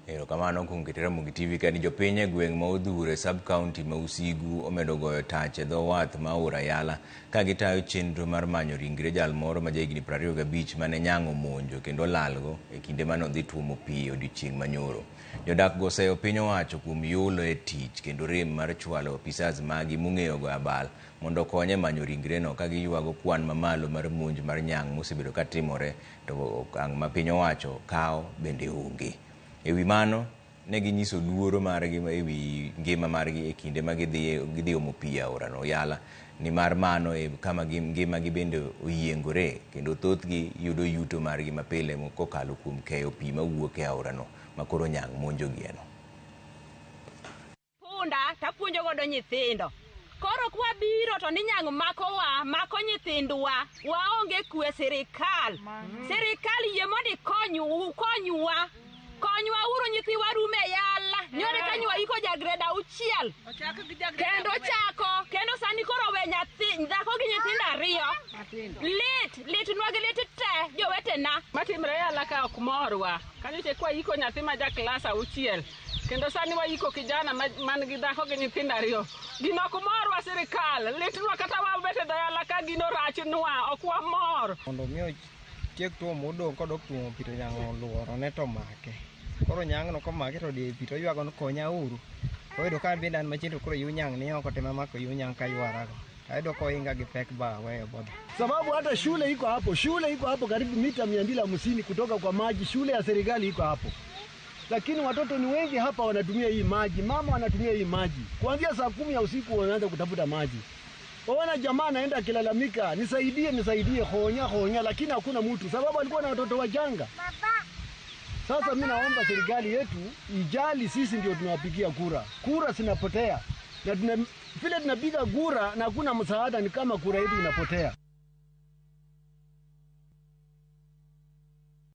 Erokamano kuom keto Ramogi TV kani jopiny e gweng' ma Odhure sub-county ma Usigu omedo goyo tach e dho wath ma Aora Yala ka gitayo chenro mar manyo ringre jal moro ma jahigni 25 mane nyang' omonjo kendo olalgo e kinde mane odhi tuomo pi e odiochieng' manyoro. Jodak go oseyo piny owacho kuom yulo e tich kendo rem mar chwalo apisas magi mong'eyo goyo abal mondo okony e manyo ringreno ka giywago kwan mamalo mar monj mar nyang' mosebedo katimore to okang' ma piny owacho kawo bende onge. E wi mano, ne ginyiso luoro margi e wi ngima margi e kinde ma gidhi omo pi e aorano Yala, nimar mano e kama ngimagi bende oyiengore kendo thothgi yudo yuto margi mapile kokalo kuom keyo pi mawuok e aorano ma koro nyang' monjogieno. Punda tapuonjo godo nyithindo. Koro kwabiro to ni nyang' makowa, mako nyithindwa, waonge kwe sirikal. Sirikal yie mondo ikonywa. Konywa uru nyithiwa rume yala. Nyore kanyo waiko ja grade 6. Kendo chako, kendo sani koro we nyathi, dhako gi nyithindo 2. Lit, litnwa gi lit te, jowetena. Matimre yala ka ok morwa. Kanyo che kwa iko nyathi ma ja klas 6. Kendo sani waiko kijana man gi dhako gi nyithindo 2. Gino ok morwa sirikal. Litnwa kata wabet e dho yala ka gino rachnwa, ok wamor. Mondo mi otiek tuo modong' kodok tuomo pi to nyang' oluoro ne to make. Koro nyang'no komake to die pi to oywago ni konya uru. Oyudo ka an bende an machiegni to koro yu nyang' ni oko tema mako yu nyang' ka ywarago. Ayudo koinga gi pek ba aweyo bodho. Sababu hata shule iko hapo, shule iko hapo karibu mita 250 kutoka kwa maji, shule ya serikali iko hapo. Lakini watoto ni wengi hapa wanatumia hii maji, mama wanatumia hii maji. Kuanzia saa 10 ya usiku wanaanza kutafuta maji. Ona jamaa anaenda akilalamika, nisaidie, nisaidie, honya, honya, lakini hakuna mtu sababu alikuwa na watoto wachanga. Sasa mimi naomba serikali yetu ijali, sisi ndio tunawapigia kura. Kura zinapotea. Na vile tunapiga kura na hakuna msaada, ni kama kura yetu inapotea.